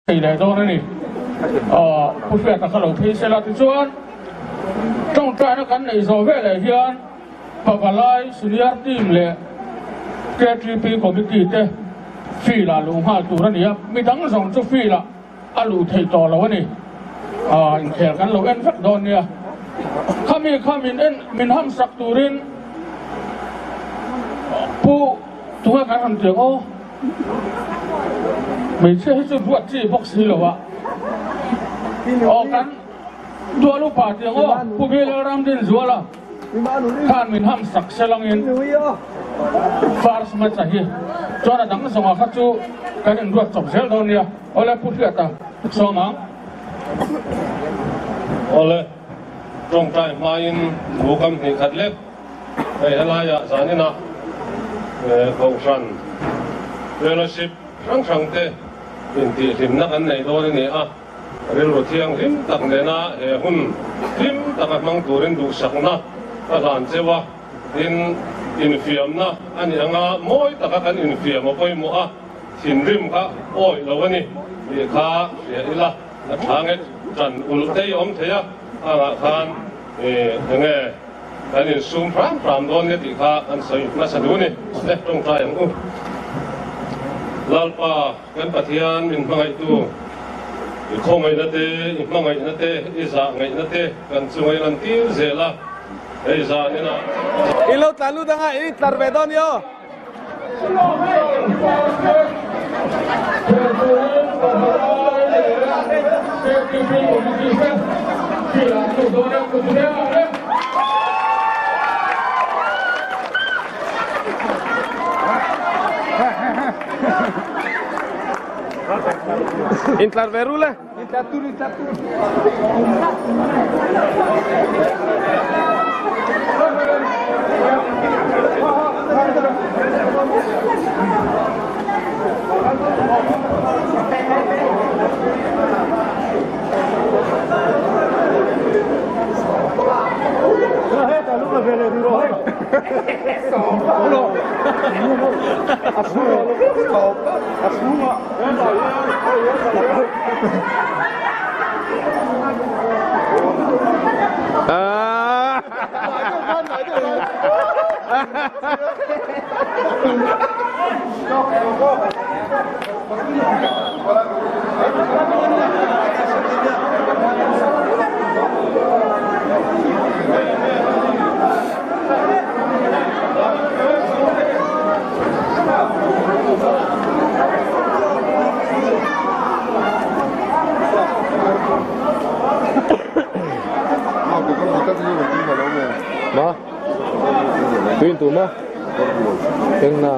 Thei leh dawn a ni. Pu Hriata kha lo phei sela tichuan tawngtaina kan neih zawh veleh hian Pavalai Senior Team leh KTP Committee te field ah luh nghal tur a ni a, midang zawng chu field ah a luh theih tawh lo a ni. Inkhel kan lo en vek dawn nia. Khami kha min en min hamsak turin Pu tunge kan rawn ti ang aw. Hmeichhia hi chu ruat chi bawk si lo a. Aw kan dual upa tih ang aw Pu Bial Ramdinzuala khan min ham sak se langin first match a hi chuan a dang zawng ah kha chu kan inruat chawp zel dawn nia. Awle Pu Hriata sawm ang. Awle tawngtai hmain thu kam hnih khat lek. Hei helaiah zaninah Kohhran Fellowship hrang hrang te intihhlimna kan nei dawn a ni a, rilru thianghlim tak nena he hun hlim taka hmang turin duhsakna ka hlan cheu a, tin infiamna a nih anga mawi taka kan infiam a pawimawh a, thinrim kha awih lo a ni tih kha hria ila a tha nge ṭan ulh te i awm thei a, angah khan enge. Kan insum hram hram dawn nia tih kha an sawi hmasa duh ni. Le tawngtai ang u. Lalpa kan Pathian min hmangaihtu, i khawngaihna te, i hmangaihna te, i zah ngaihna te kan chunga i lan tir zel a, hei zan inah. I lo tlan lut anga i tlar ve dawn nia. Intlar ve ru le. Ma? Tuin tu ma? Eng na?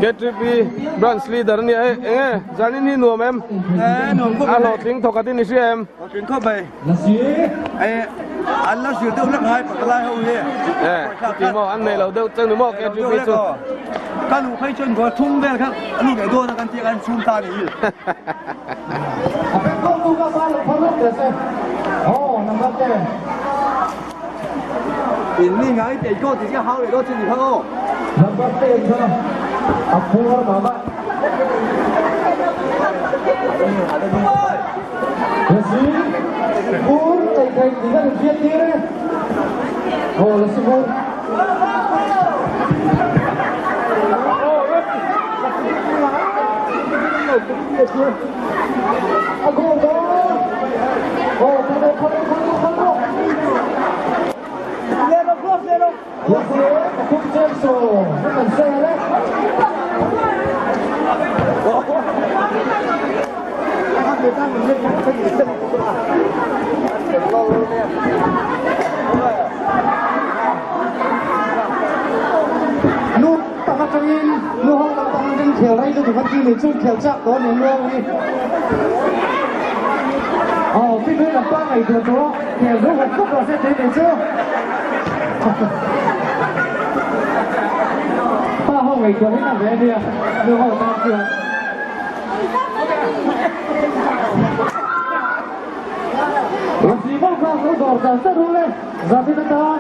KTP branch leader ania hei enge zanin hi nuam em a hlawhtling thawk a tin i hria em hlawhtling khawp mai an la zir deuh hlek ngai patalai ho hi chuti maw an nei lo deuh chang ni maw KTP chu ka luh phei chuan goal thum vel kha a lu leh dawn a kan tih khan chhung ta ni hi in ni ngai tei ko ti hau leh dawn chu ni kha aw Nu tak atangin nu ho lam pang atangin khel rei lutuk an ti ni chu khel chak dawn ni luang hi. Aw fimkhur lam pang ngaihtuah tawh a khel ru hawk hawk rawh se tih ni chu. Pa ho ngaihtuah hi na ve a nia nu ho tan chuan. Lasi mawlh kha lo dawr char char ru le Zafin atan.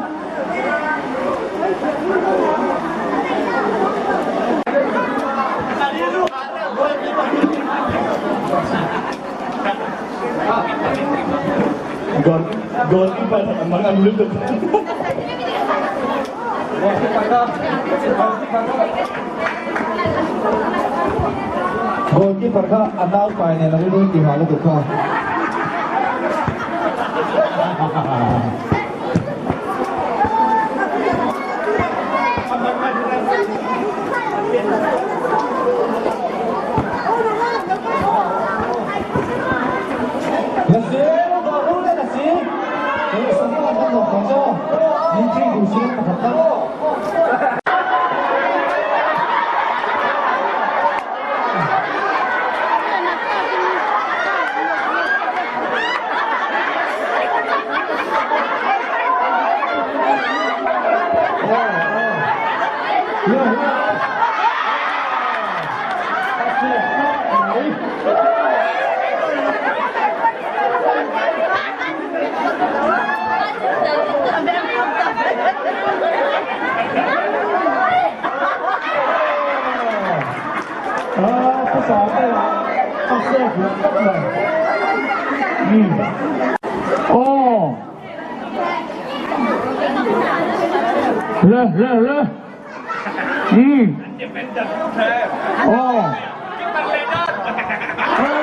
Goalkeeper kha a nau pai nen a rilru ti hah lutuk kha. Ah, pu Sangtea a save leh tlat mai. Umm. Aw. Le le le. Umm. Aw. Aw.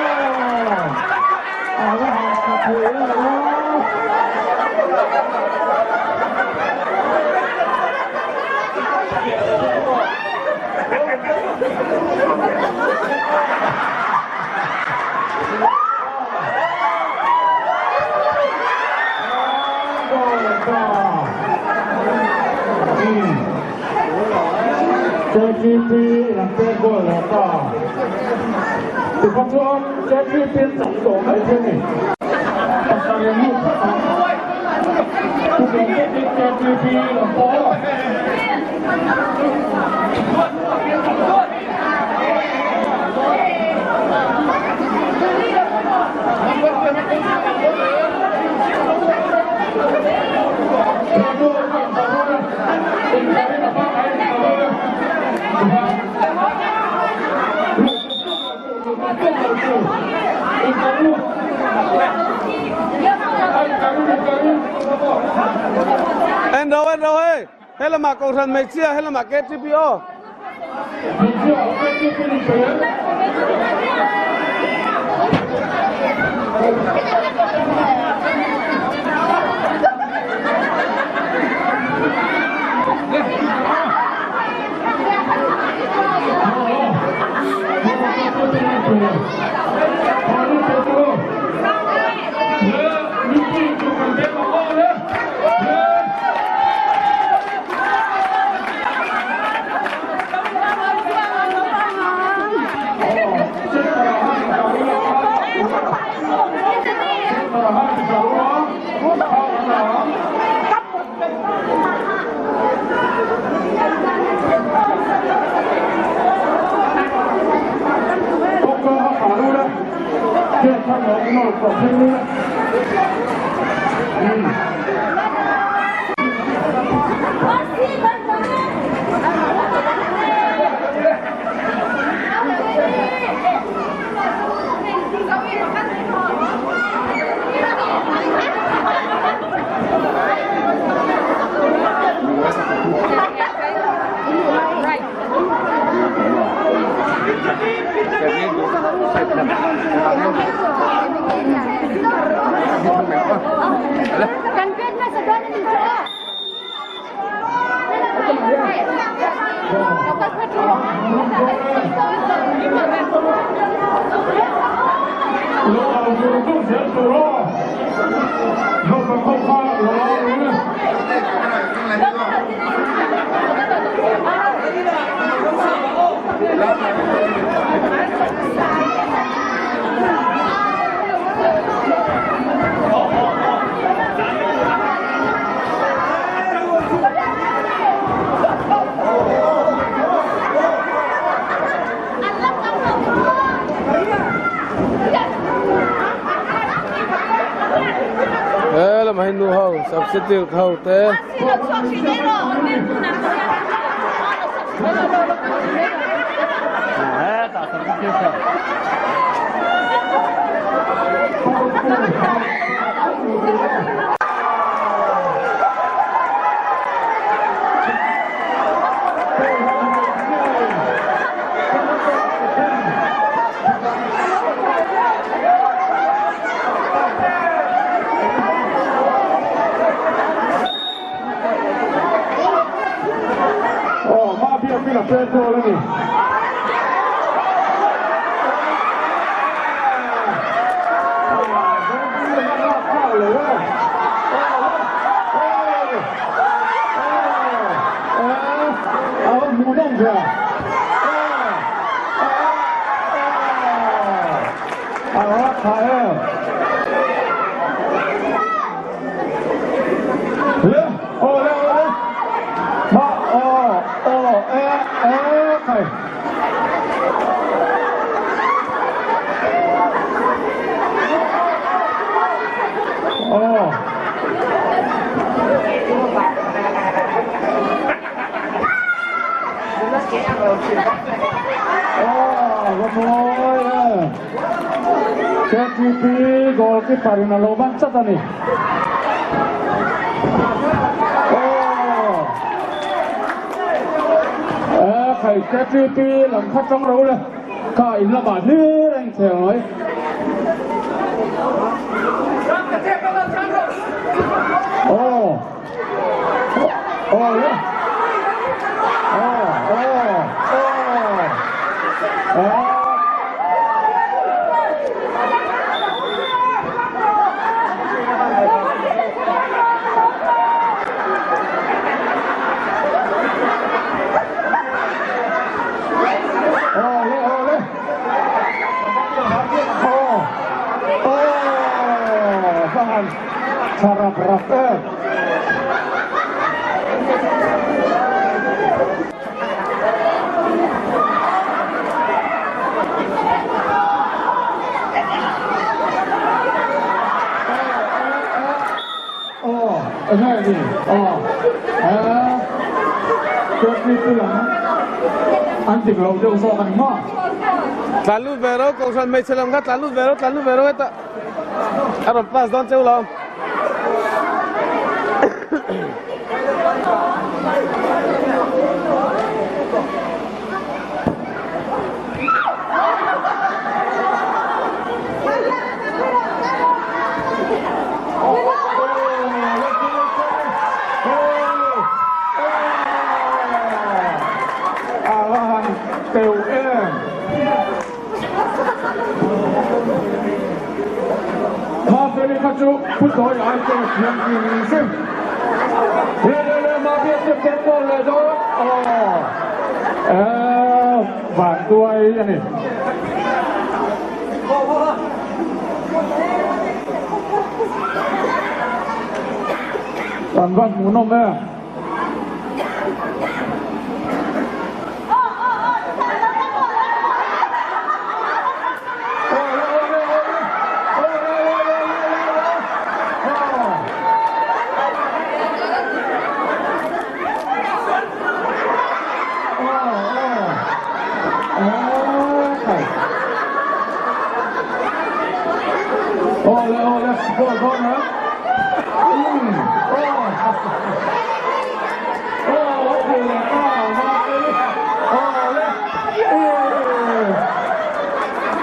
A va han tha thei em aw. KTP in an pek goal leh ta. Tikha chuan KTP an chak tawh mai thei a ni. Pasarih an lut phawt ang. Tukin zetin KTP lam pawh. En ro en ro hei. He lamah Kohhran hmeichhia, he lamah KTP aw. He lamah hi nu ho substitute ho te. Aw, hma biakin a pek dawn a ni. va mawi e. KTP goalkeeper in a lo ban chat a ni. Oh. Eh, khai KTP lam kha tang ro le. Kha in lamah hlir a inkhel mai. Oh. Oh le. Oh, oh, oh. Oh. Aw le aw le aw aw va han tha rap rap em. Aw enge ni aw eh KTP lam an dik lo deuh zawk a ni maw? Tlan lut ve ro kohhran hmeichhe lam kha tlan lut ve ro tlan lut ve ro heta a rawn pass dawn cheu lo. A va han teuh em. Mafeli kha chu pu tawi ai chuan a thiam hrim hrim. Le le le Mafia step ken ball leh dawn. Aw eh van tuai a ni. Kan va hmuhnawm em.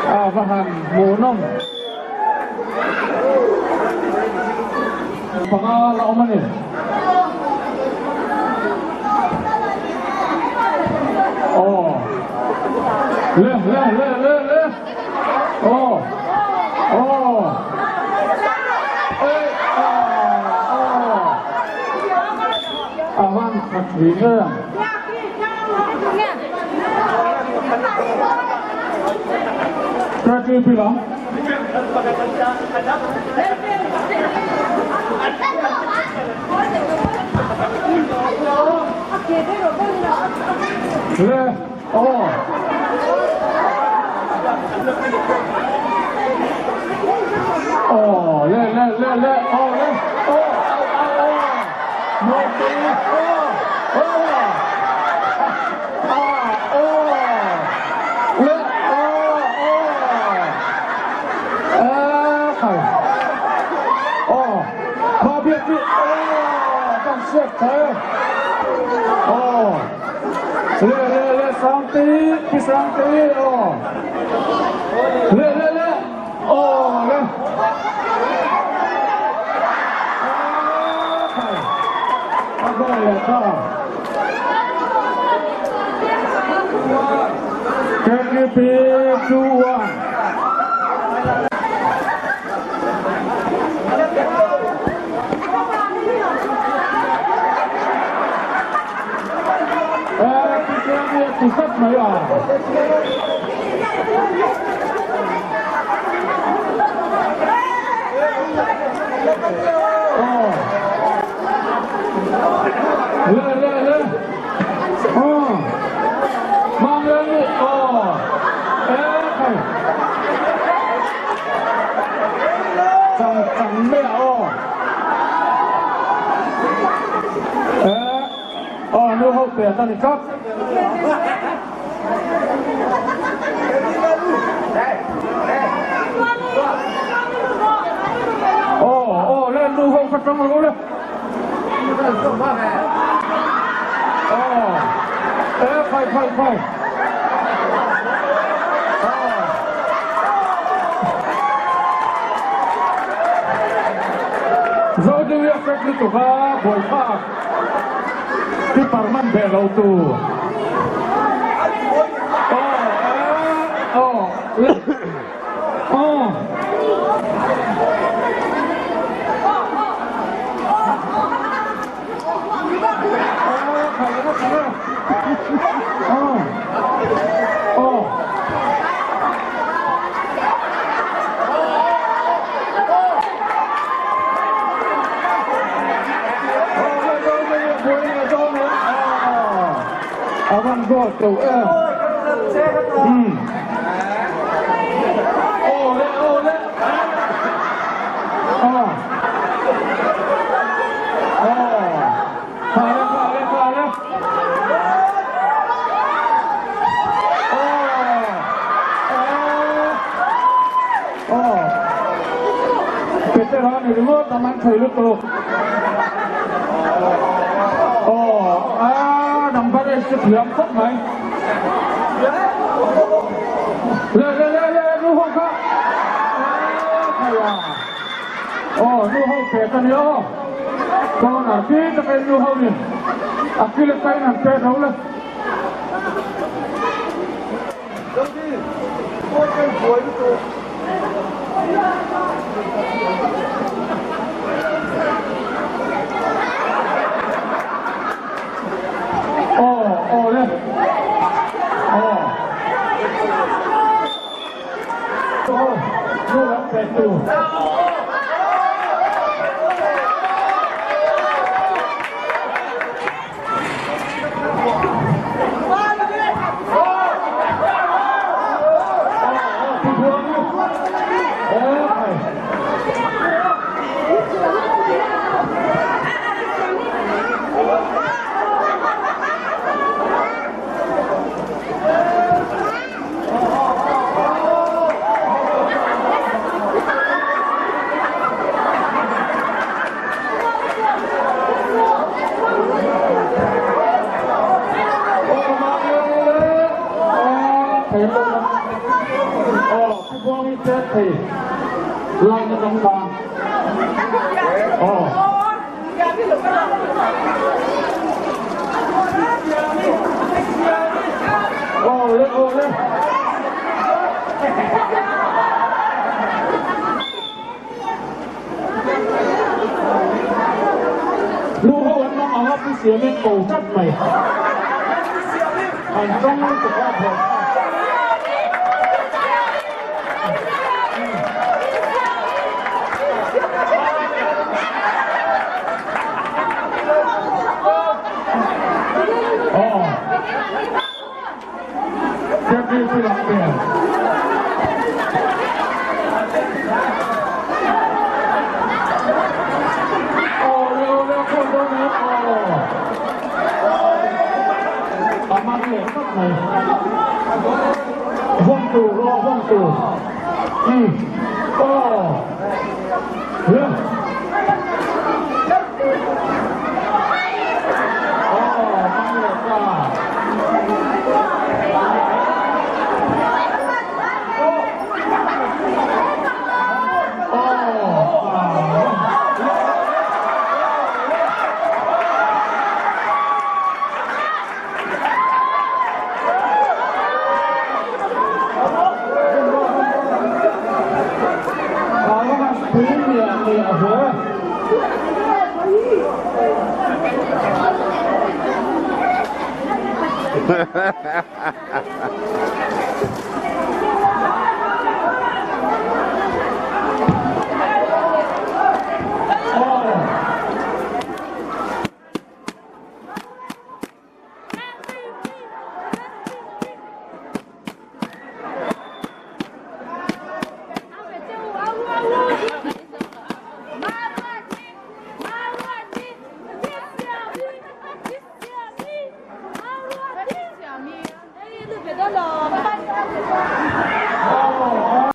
A va han hmuhnawm panga la awm a ni. Aw le le le le le aw aw eh aw a van khat thin em. KTP lam. Le aw. Aw le le le le aw le aw aw aw aw Mawti aw aw ah aw le aw aw eh khai aw ma biak hi aw kan siak thai aw le le le sangti pi sangti aw le le le aw le a goal leh ta KTP 2-1. Ti mai a. Aw. Le le le. Aw. Mang le ni. Aw. E khai. Chang chang mai a aw. E. Aw nu ho pe ta ni tlat. kha ṭang rawh u le. Aw, e khai khai khai. Aw. Zodui a fek lutuk a, buaithlak tipar man ve lo tu. Aw, e, aw, le, aw.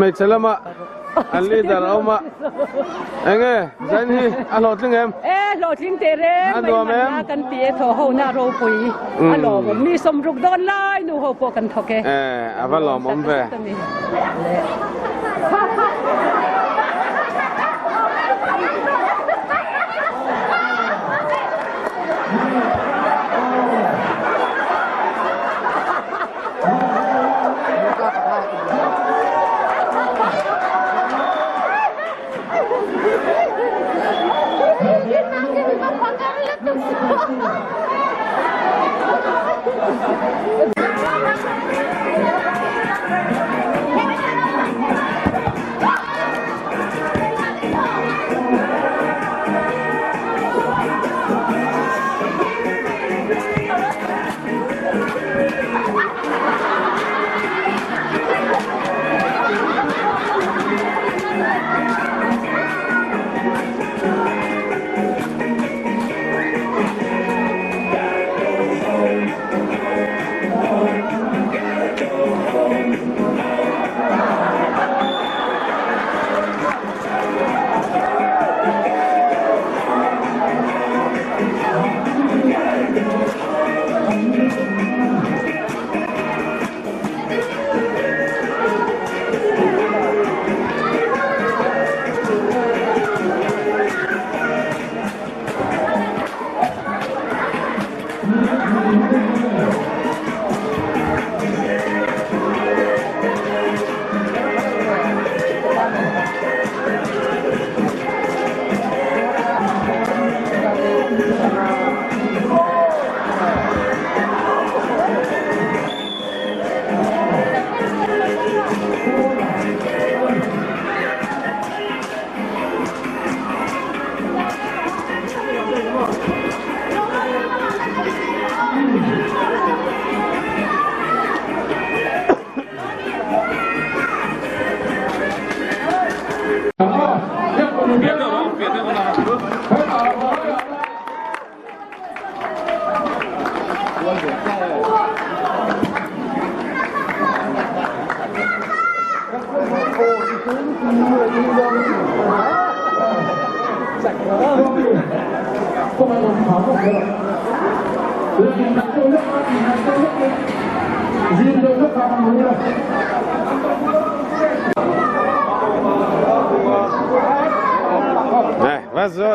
Hmeichhe lama. An leader a awm a. Enge zain hi a hlawhtling em? E hlawhtling teh reng mai manna kan ti e thaw ho na ropui a lawmawm mi sawmruk dawn lai nu ho pawh kan thawk e. E a va lawmawm ve.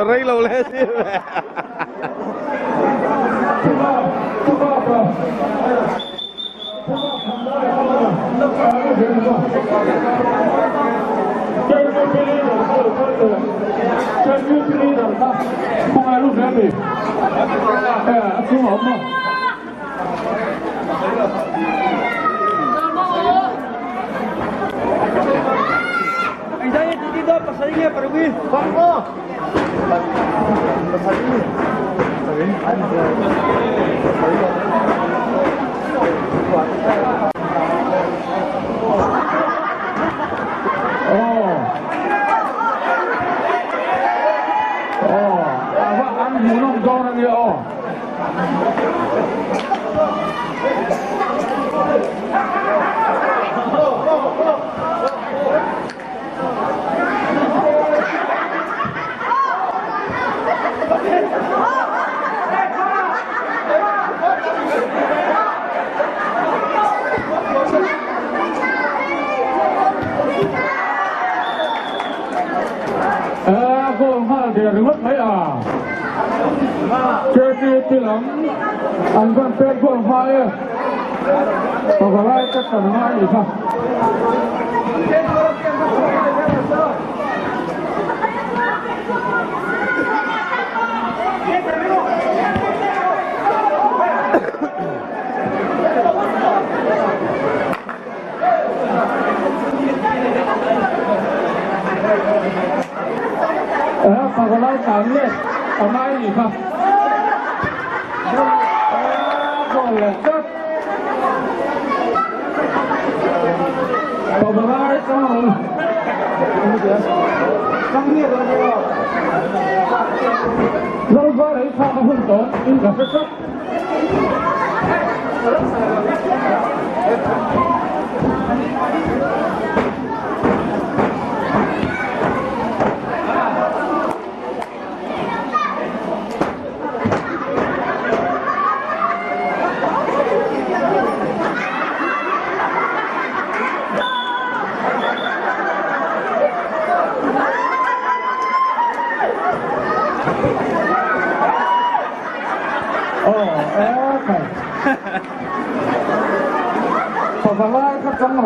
Rei lo le si ve.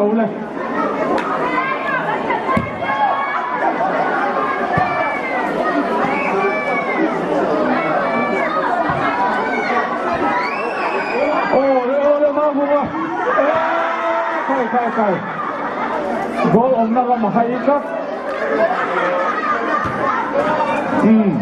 ro le. Aw le aw le mau hung a khai khai khai goal awmna ram a hai tlat umm.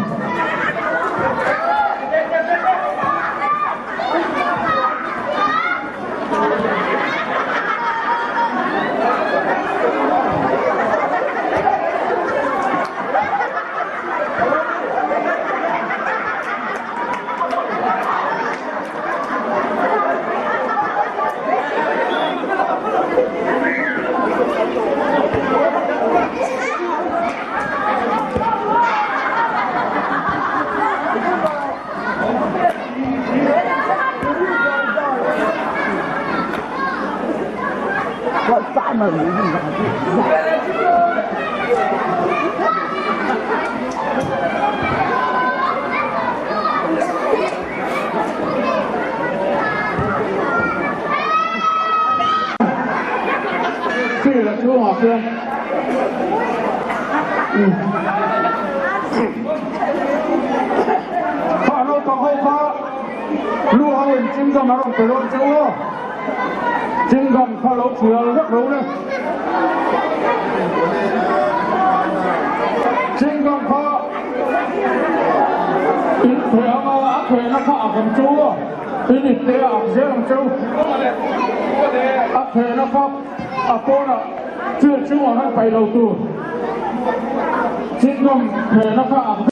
Field a chhungah khian kha naupang ho kha lu ho in chingam a rawn pe dawn che u aw chingam kha lo thial vek ro le chingam kha in theh anga a thehna kha a awm chu aw in itte a ang zel ang cheu a thehna kha a pawnah field chungah khan paih lo tur chingam thehna kha a ang.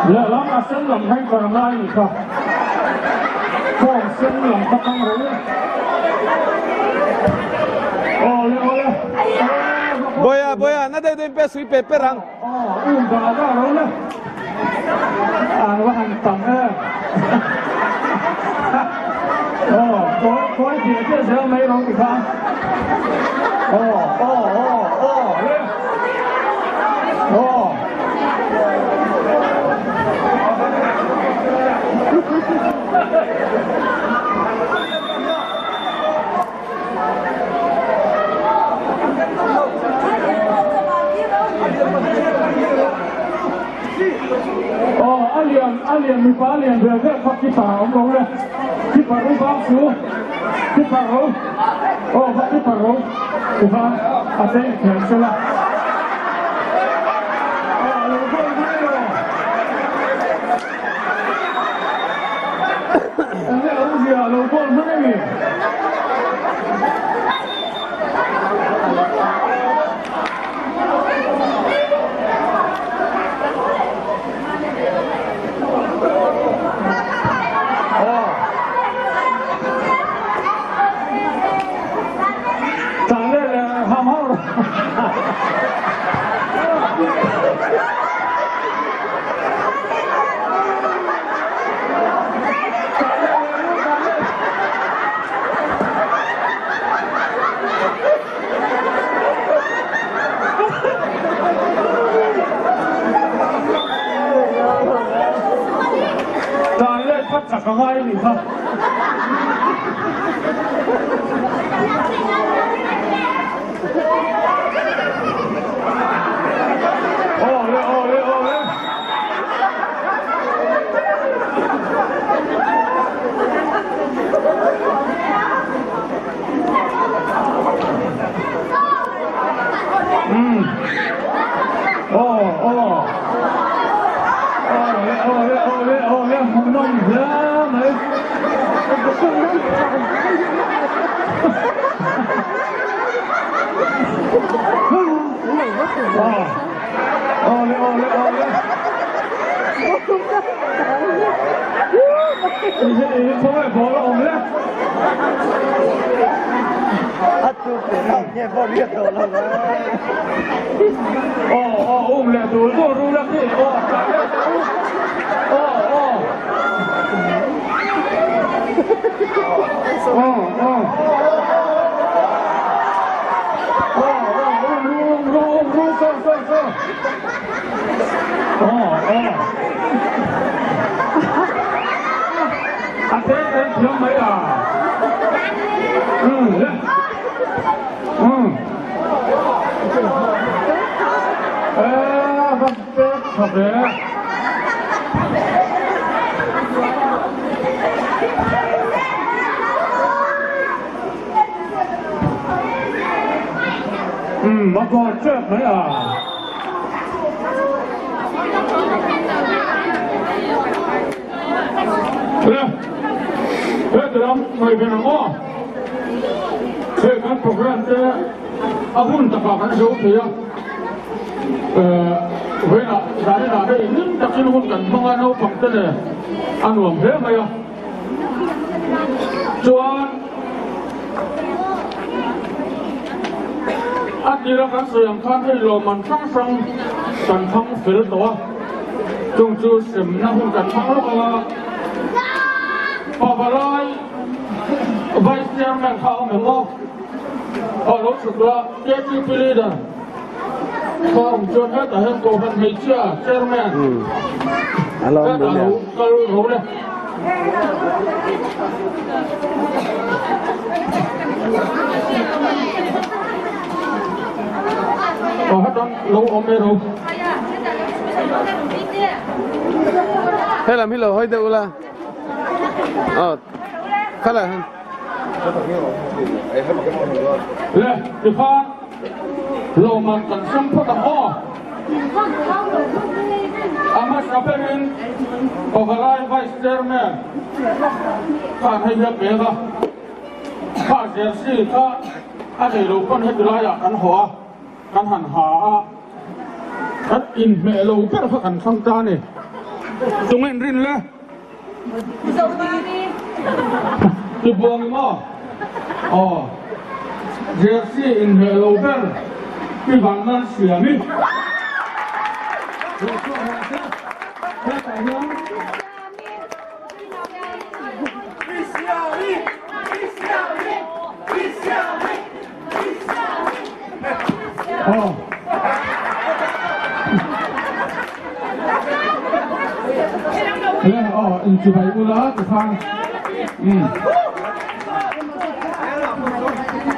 Lehlam a sen lam hei kar ngai ni kha form sen lam kha thang ro awle awle Boya boya na dei dei pe sui pe pe rang um da da ro le an va han tam em oh có có gì chứ giờ mấy ro thì kha oh oh oh oh le oh Aw a lian a lian mipa a lian ve ve kha keeper a awm lo le. Keeper u bang chu keeper ro aw va keeper ro tikhan a te inkhel sela. Aw a lo goal mai lo. Enge awmzia a lo goal hman emi? Dan leh kha chak a ngai a nih kha. Aw le aw le aw le. Man hrang hrang kan thang fel tawh a chung chu semna hun kan hmang lawk anga pavalai vice chairman kha awm em aw aw lo chhuk la KTP leader kha awm chuan hetah hian kohhran hmeichhia chairman hetah lo kal ro le. Aw hatan lo awm e ro. Helam hi lo hawi deuh ula. Aw khala han. Le tikhan lawmman kan sem phawt ang aw. A hmasa berin Pavalai Vice Chairman khan hei hi a pek a. Kha jersey kha a nei lo pawn heti laiah kan haw a, kan han ha a, kan inhmeh lo ber kha kan thlang ta a ni. Tunge in rin le? Tibuang i maw? Aw, jersey inhmeh lo ber i van nan siam i. Hetah hian. Inchibai ula tikhan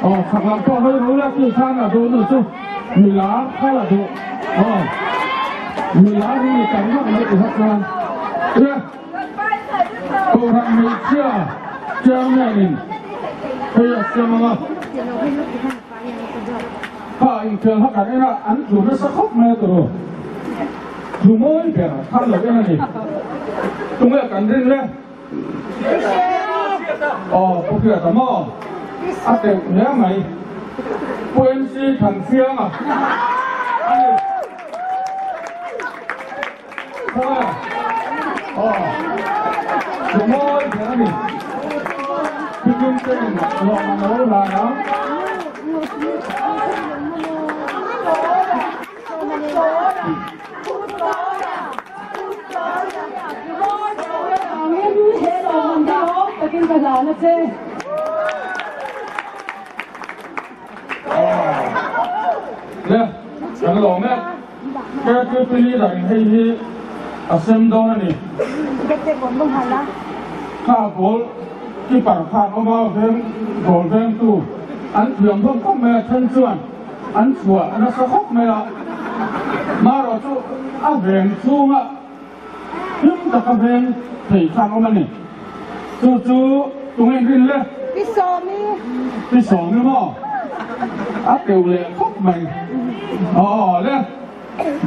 aw chak lam pawh hawi ro la ti khan a duh nu chu milar kha la duh aw. Milar hi ni tam ngawt mai ti hawk chuan tia Kohhran hmeichhia chairman in hei a siam ang a, kha inkhel kha kan en a, an tlu nasa khawp mai a turu. Tlu mawi ber khan lo en a ni. Tunge kan rin le? Aw Pu Hriata maw? A teuh hle mai. Pu MC Thanfianga a ni. Khawnge? Aw Tlu mawi ber a ni. Pi Kimtein lawm an lo hlan ang. Le, kan lawm e. KTP leader in hei hi a sem dawn a ni. Kha goal keeper khan awm a, veng goal vengtu an thiam hlawm khawp mai a, then chuan An chhuah nasa khawp mai a, marawh chu a veng chhunga hlim taka veng thei khan awm a ni. Chu chu tunge in rin le? Pi Sawmi. Pi Sawmi maw? A teuh leh khawp mai. Aw le,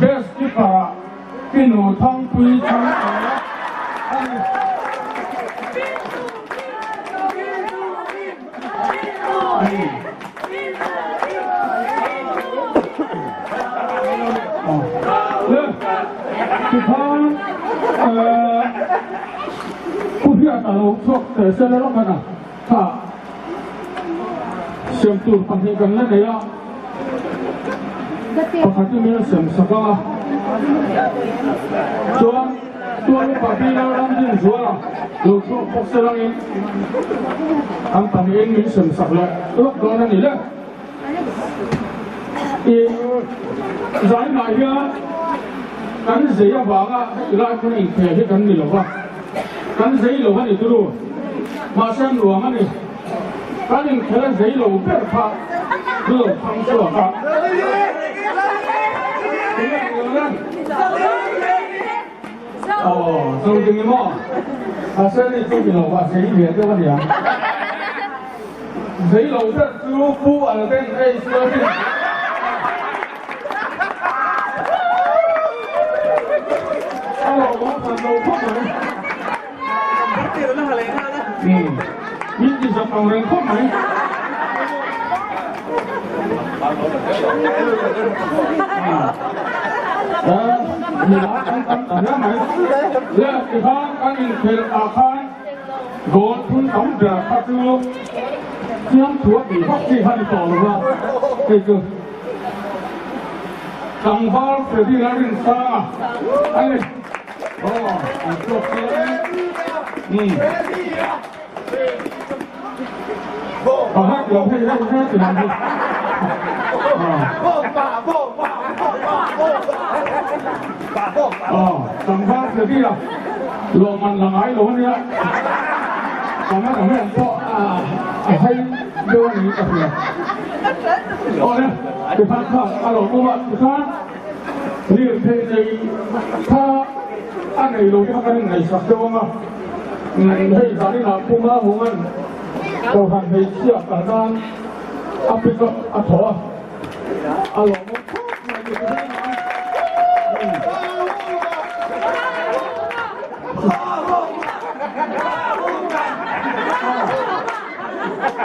best keeper ah Pi Nu Thangpui Chhangte a ni. Tikhan Pu Hriata lo chhuak teh se la rawk a kha siam tur pahnih kan la nei a, pakhat in a siam sak a, chuan Tual upa Pi Lalramdin Zuala lo chhuak bawk se langin an pahnihin min sem sak leh lawk dawn a ni le. I zainah hian kan zei avanga heti lai khawn inkhel hi kan ni lo va, kan zei lo a ni turu, mahse nuam a ni. Kan inkhel a zei lo ber kha chu lo thang chhuak a. Aw, zo ding i maw? Mahse ni chu ni lo va, zei ve deuh a niang. Zei lo ber chu Pu Alden H. Lalrin. A lo awm hran lo khawp mai. Min ti zak ang reng khawp mai. Nula kan tam ta hle mai. Le tikhan kan inkhel ah khan goal phun tam ber kha chu chiang thu a tih vak chi kha ni tawh lo va, hei chu tlangval Freddy Lalrinsanga a ni. Lawmman la ngai lo ania Panga ang hian pawh a hai deuh a ni ka hria. Awle tikhan kha a lawmawm a tikhan Lirthei nei kha a nei lo kha kan inngaihsak deuh ang a, hei zaninah Pu Mahunga'n Kohhran hmeichhia kal nan a pick up a thawh a, a lawmawm khawp mai ni ti reng ang.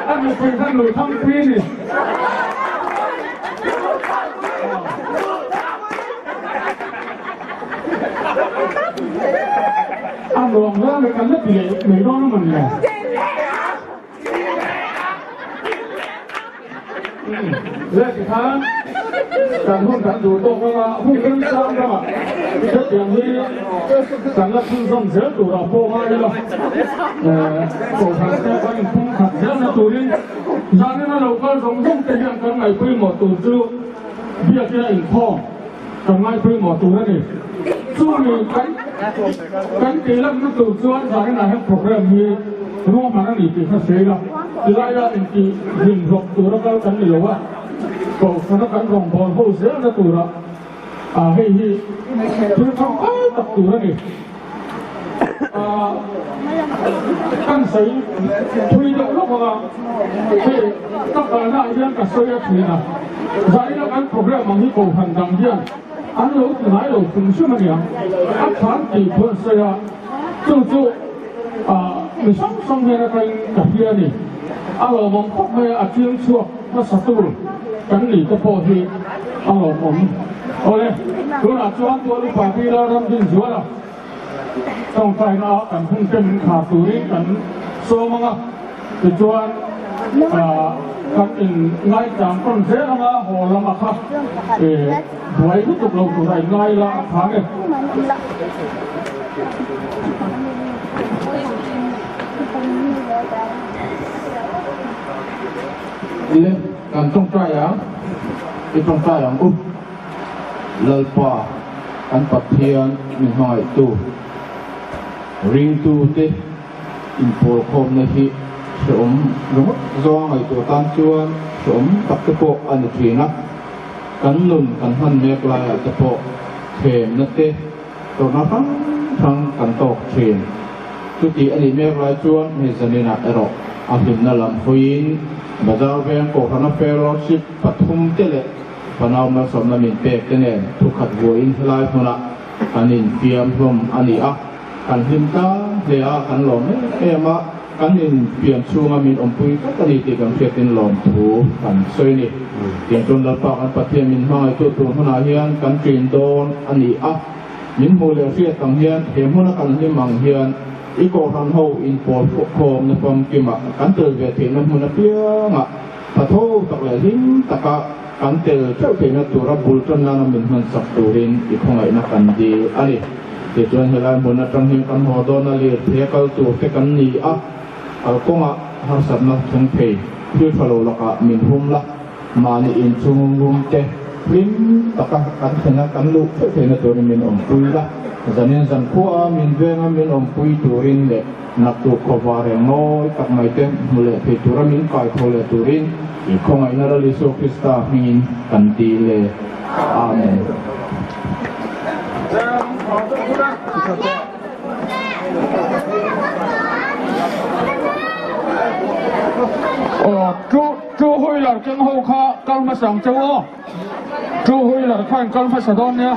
A nupui kha Nuthangpui a ni. A nuam hle mai kan la ti leh mai dawn a mawni le. Le tikhan kan hun kan duh tawk anga hun remchang ramah hetiang hi kan la chhunzawm zel turah pawh ngai ila kohhran te kan inpum khat zelna turin zanin a lo kal zawng zawng te hian kan ngaihpawimawh tur chu biakin a inkhawm kan ngaihpawimawh tur a ni. Chumi kan kan tih lanna tur chuan zaninah hian program hi ruahman a ni tih kha sawi ila, tilaia intih hlim hlawk tura kal kan ni lo a, kohhrana kan rawngbâwl ho zelna turah. Hei hi thil tangkai tak tur a ni. Kan sawi thui deuh lawk ang a, hei ka kalna ah hian ka sawi a thin a, zaina kan program ang hi kohhran dang hian an lo ti ngai lo hrim hrim a niang, a chhan tih thu an sawi a, chu chu mi hrang hrang hnen atangin ka hria a ni. A lawmawm khawp mai a, a chiang chhuak hmasa tur kan ni te pawh hi a lawmawm. Awle, tunah chuan Tual Upa Bila Ramdinzuala tawngtaina ah kan hun te min khar turin kan sawm ang a, tichuan kan in ngaichang tawn zel ang a, haw lama kha buai lutuk lo tur a in ngai ila a tha nge. Le, kan tawngtai ang, i tawngtai ang u. Lalpa, kan Pathian min hmangaihtu, ringtute inpawlkhawmna hi hrehawm ringawt zawnga ngaihtuah tan chuan hrehawm tak te pawh a ni thin a. Kan nun kan hman mek laiah te pawh thlemna te, tawrhna hrang hrang kan tawk thin. Chuti a nih mek lai chuan hei zaninah erawh a hlimna lam hawiin Bazar Veng Kohhrana Fellowship pathum te leh Fanau malsawmna min pek te nen thukhat vuahin helai hmunah kan infiam hlawm a ni a, kan hlim tlang hle a, kan lawm em em a, kan infiam chhunga min awmpui tlat a ni tih kan hriatin lawmthu kan sawi a ni. Tiang chuan Lalpa kan Pathian min hmangaihtu tur hmunah hian kan ṭin dawn a ni a, min hmuh leh hriat ang hian he hmuna kan hlim ang hian i kohhran ho inpawl khawmna famkimah kan tel ve theihna hmun apiangah Thatho tak leh hlim taka kan tel theuh theihna tura bul tan nana min hman sak turin i khawngaihna kan dil a ni. Tichuan helai hmun atang hian kan haw dawn a, lirthei a kal tur te kan ni a, kalkawngah harsatna thleng thei thil tha lo lakah min hum la, mahni inchhung rum te hlim taka kan thlen a kan luh theuh theihna turin min awmpui la, zanin zankhua min venga min awmpui turin leh Naktuk khawva reng ngawi tak mai te hmu leh thei tura min kai tho leh turin i khawngaihna Lal Isua Krista hmingin kan dil e. Amen. Aw, two, two wheeler keng ho kha kal hmasa ang cheu aw. Two wheeler kha in kal hmasa dawn nia.